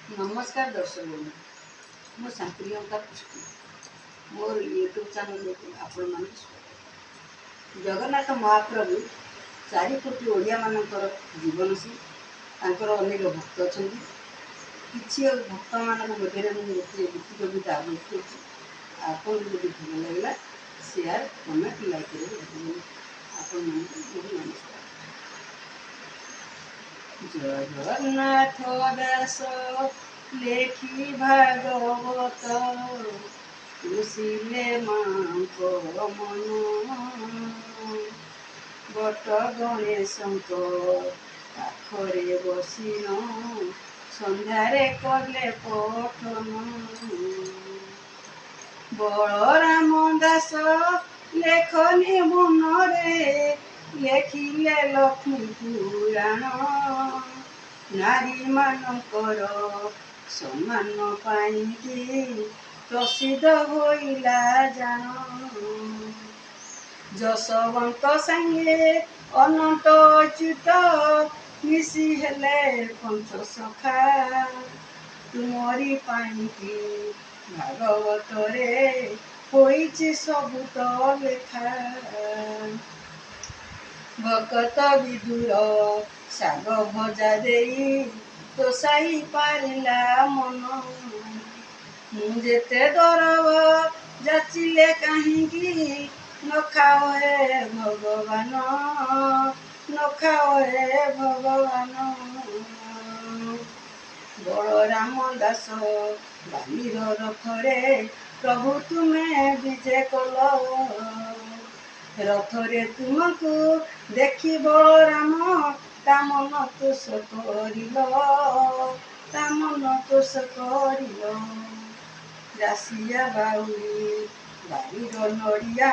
ନମସ୍କାର ଦର୍ଶକ ବନ୍ଧୁ, ମୁଁ ଶାନ୍ତିପ୍ରିୟଙ୍କା ପୃଷ୍ଟି। ମୋର ୟୁଟ୍ୟୁବ୍ ଚ୍ୟାନେଲକୁ ଆପଣମାନଙ୍କୁ ସ୍ୱାଗତ। ଜଗନ୍ନାଥ ମହାପ୍ରଭୁ 4 କୋଟି ଓଡ଼ିଆମାନଙ୍କର ଜୀବନ ସେ। ତାଙ୍କର ଅନେକ ଭକ୍ତ ଅଛନ୍ତି। କିଛି ଭକ୍ତମାନଙ୍କ ମଧ୍ୟରେ ମୁଁ ଗୋଟିଏ ଗୀତି କବିତା ଆବୃତ୍ତି କରୁଛି। ଆପଣଙ୍କୁ ଯଦି ଭଲ ଲାଗିଲା, ସେୟାର, କମେଣ୍ଟ, ଲାଇକ୍ କରିବାକୁ ଭୁଲିବେନି। ଆପଣମାନଙ୍କୁ ମୋର ନମସ୍କାର। ଜଗନ୍ନାଥ ଦାସ ଲେଖି ଭାଗବତ, ତୋଷିଲେ ମାଙ୍କ ମନ। ବଟ ଗଣେଶଙ୍କ ପାଖରେ ବସିଣ, ସନ୍ଧ୍ୟାରେ କଲେ ପଠନ। ବଳରାମ ଦାସ ଲେଖନି ମନରେ ଲେଖିଲେ ଲକ୍ଷ୍ମୀ ପୁରାଣ। ନାରୀମାନଙ୍କର ସମ୍ମାନ ପାଇଁକି ପ୍ରସିଦ୍ଧ ହୋଇଲା ଜାଣ। ଯଶବନ୍ତ ସାଙ୍ଗେ ଅନନ୍ତ ଅଚ୍ୟୁତ ମିଶି ହେଲେ ପଞ୍ଚସଖା। ତୁମରି ପାଇଁକି ଭାଗବତରେ ହୋଇଛି ସବୁ ତ ଲେଖା। ଭକତ ବିଦୁର ଶାଗ ଭଜା ଦେଇ ତୋଷାଇ ପାରିଲା ମନ। ମୁଁ ଯେତେ ଦରବ ଯାଚିଲେ କାହିଁକି ନ ଖାଅ ହେ ଭଗବାନ, ନ ଖାଅ ହେ ଭଗବାନ। ବଳରାମ ଦାସ ବାଲିର ରଥରେ ପ୍ରଭୁ ତୁମେ ବିଜେ କଲ। ରଥରେ ତୁମକୁ ଦେଖି ବଳରାମ ତା ମନ ତୋଷ କରିଲ, ତା ମନ ତୋଷ କରିଲ। ଦାସିଆ ବାଉରୀ ବାରିର ନଡ଼ିଆ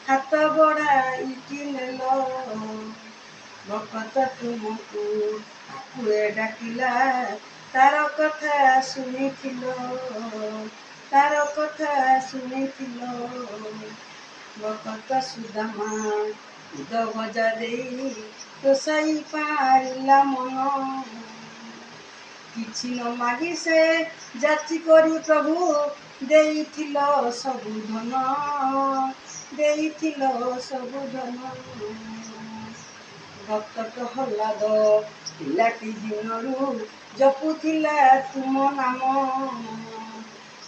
ହାତ ବଢ଼ାଇକି ନେଲ। ଭକତ ତୁମକୁ ଆକୁଳେ ଡାକିଲା, ତାର କଥା ଶୁଣିଥିଲ, ତାର କଥା ଶୁଣିଥିଲ। ଭକତ ସୁଦାମା ଖୁଦ ଭଜା ଦେଇ ତୋଷାଇ ପାରିଲା ମନ। କିଛି ନ ମାଗି ସେ ଯାଚି କରି ପ୍ରଭୁ ଦେଇଥିଲ ସବୁ ଧନ, ଦେଇଥିଲ ସବୁ ଧନ। ଭକ୍ତ ପ୍ରହ୍ଲାଦ ପିଲାଟି ଦିନରୁ ଜପୁଥିଲା ତୁମ ନାମ।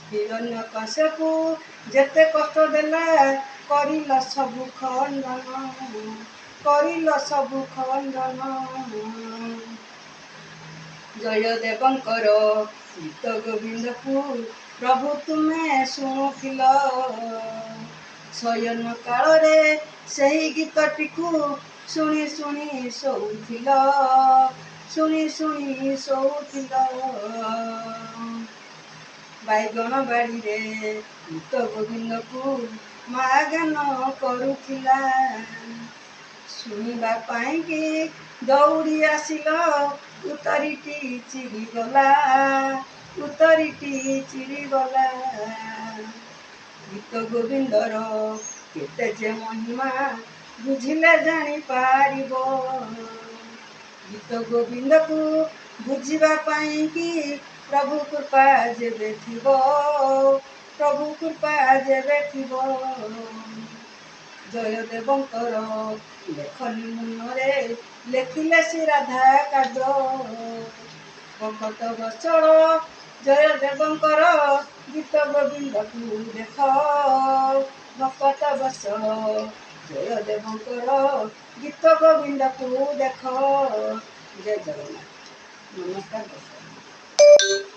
ହିରଣ୍ୟକଶ୍ୟପୁ ଯେତେ କଷ୍ଟ ଦେଲା, କରିଲ ସବୁ ଖଣ୍ଡନ, କରିଲ ସବୁ ଖଣ୍ଡନ। ଜୟଦେବଙ୍କର ଗୀତ ଗୋବିନ୍ଦକୁ ପ୍ରଭୁ ତୁମେ ଶୁଣୁଥିଲ। ଶୟନ କାଳରେ ସେହି ଗୀତଟିକୁ ଶୁଣି ଶୁଣି ଶୋଉଥିଲ, ଶୁଣି ଶୁଣି ଶୋଉଥିଲ। ବାଇଗଣ ବାଡ଼ିରେ ଗୀତ ଗୋବିନ୍ଦକୁ ମା ଗାନ କରୁଥିଲା, ଶୁଣିବା ପାଇଁକି ଦୌଡ଼ି ଆସିଲ। ଉତ୍ତରୀଟି ଚିରିଗଲା, ଉତ୍ତରୀଟି ଚିରିଗଲା। ଗୀତ ଗୋବିନ୍ଦର କେତେ ଯେ ମହିମା, ବୁଝିଲେ ଜାଣିପାରିବ। ଗୀତ ଗୋବିନ୍ଦକୁ ବୁଝିବା ପାଇଁକି ପ୍ରଭୁ କୃପା ଯେବେ ଥିବ, ପ୍ରଭୁ କୃପା ଯେବେ ଥିବ। ଜୟଦେବଙ୍କର ଲେଖନୀ ମୁନରେ ଲେଖିଲେ ଶ୍ରୀ ରାଧା କାବ୍ୟ। ଭକତ ବତ୍ସଳ ଜୟଦେବଙ୍କର ଗୀତ ଗୋବିନ୍ଦକୁ ଦେଖ। ଭକତ ବତ୍ସଳ ଜୟଦେବଙ୍କର ଗୀତ ଗୋବିନ୍ଦକୁ ଦେଖ। ଜୟ ଜଗନ୍ନାଥ। ନମସ୍କାର ଦର୍ଶକ।